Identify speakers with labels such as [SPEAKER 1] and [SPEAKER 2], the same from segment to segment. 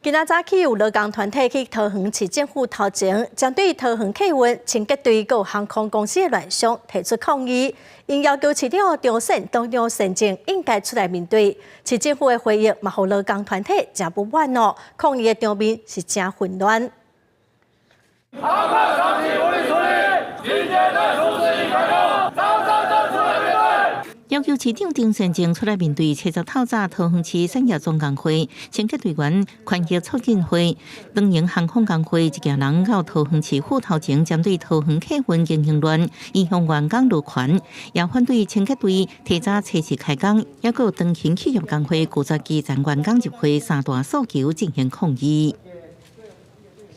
[SPEAKER 1] 今仔早起有勞工團體去桃園市政府頭前，針對桃園客運清潔隊佮航空公司的亂象提出抗議，𪜶要求市長張善張善政應該出來面對。市政府的回應嘛，予勞工團體誠不滿哦，抗議的場面是誠混亂。
[SPEAKER 2] 航客長期無力處理，清潔隊出事已開工，張善政出來面對。
[SPEAKER 3] 要求市長張善政出來面對，七十透早桃園市產業總工會、清潔隊員權益促進會、長榮航空工會一行人到桃園市府頭前，針對桃園客運經營亂，影響員工勞權，也反對清潔隊提早測試開工，抑閣有長興企業工會拒絕基層員工入會三大訴求進行抗議。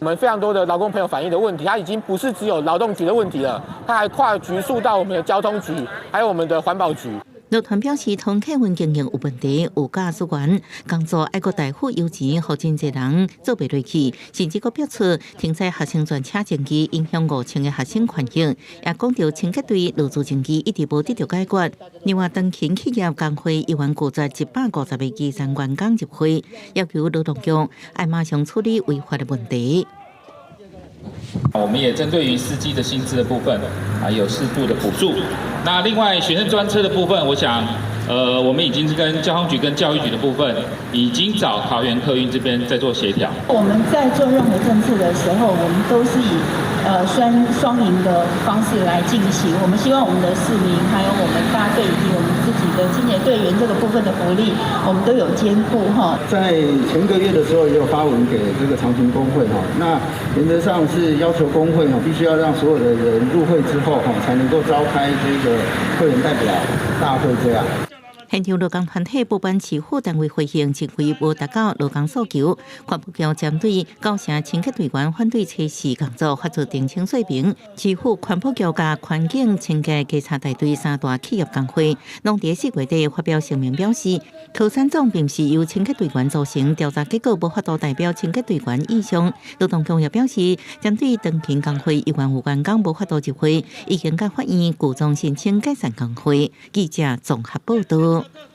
[SPEAKER 4] 我們非常多的勞工朋友反映的問題，它已經不是只有勞動局的問題了，它還跨局訴到我們的交通局，還有我們的環保局。
[SPEAKER 3] 勞團表示，桃園客運經營有問題，有駕駛員工作愛閣代付油錢，予真濟人做袂落去，甚至閣表出停載學生專車爭議，影響5000個學生權益，也講著清潔隊勞資爭議一直無得著解決。另外，長興企業工會依然拒絕150個基層員工入會，要求勞動局愛馬上處理違法的問題。
[SPEAKER 5] 我們也針對於司機的薪資的部分，啊，有適度的補助。那另外學生專車的部分，我想，我們已經跟交通局跟教育局的部分，已經找桃園客運這邊在做協調。
[SPEAKER 6] 我們在做任何政策的時候，我們都是以雙雙贏的方式來進行。我們希望我們的市民，還有我們大隊以及我們自己的清潔隊員這個部分的福利，我們都有兼顧哈。
[SPEAKER 7] 在前個月的時候，也有發文給這個長勤工會哈，那原則上是要求工會哈，必須要讓所有的人入會之後哈，才能夠召開這個會員代表大會這樣。
[SPEAKER 3] 現場勞工團體不滿市府單位回應，認為無達到勞工訴求。環保局針對九成清潔隊員反對測試工作，發出澄清說明。市府環保局佮環境清潔稽查大隊三大企業工會，攏佇4月底發表聲明表示，桃三總並毋是由清潔隊員組成，調查結果無法度代表清潔隊員意向。勞動局也表示，針對長勤工會依然有員工無法度入會，已經佮法院具狀申請解散工會。記者綜合報道。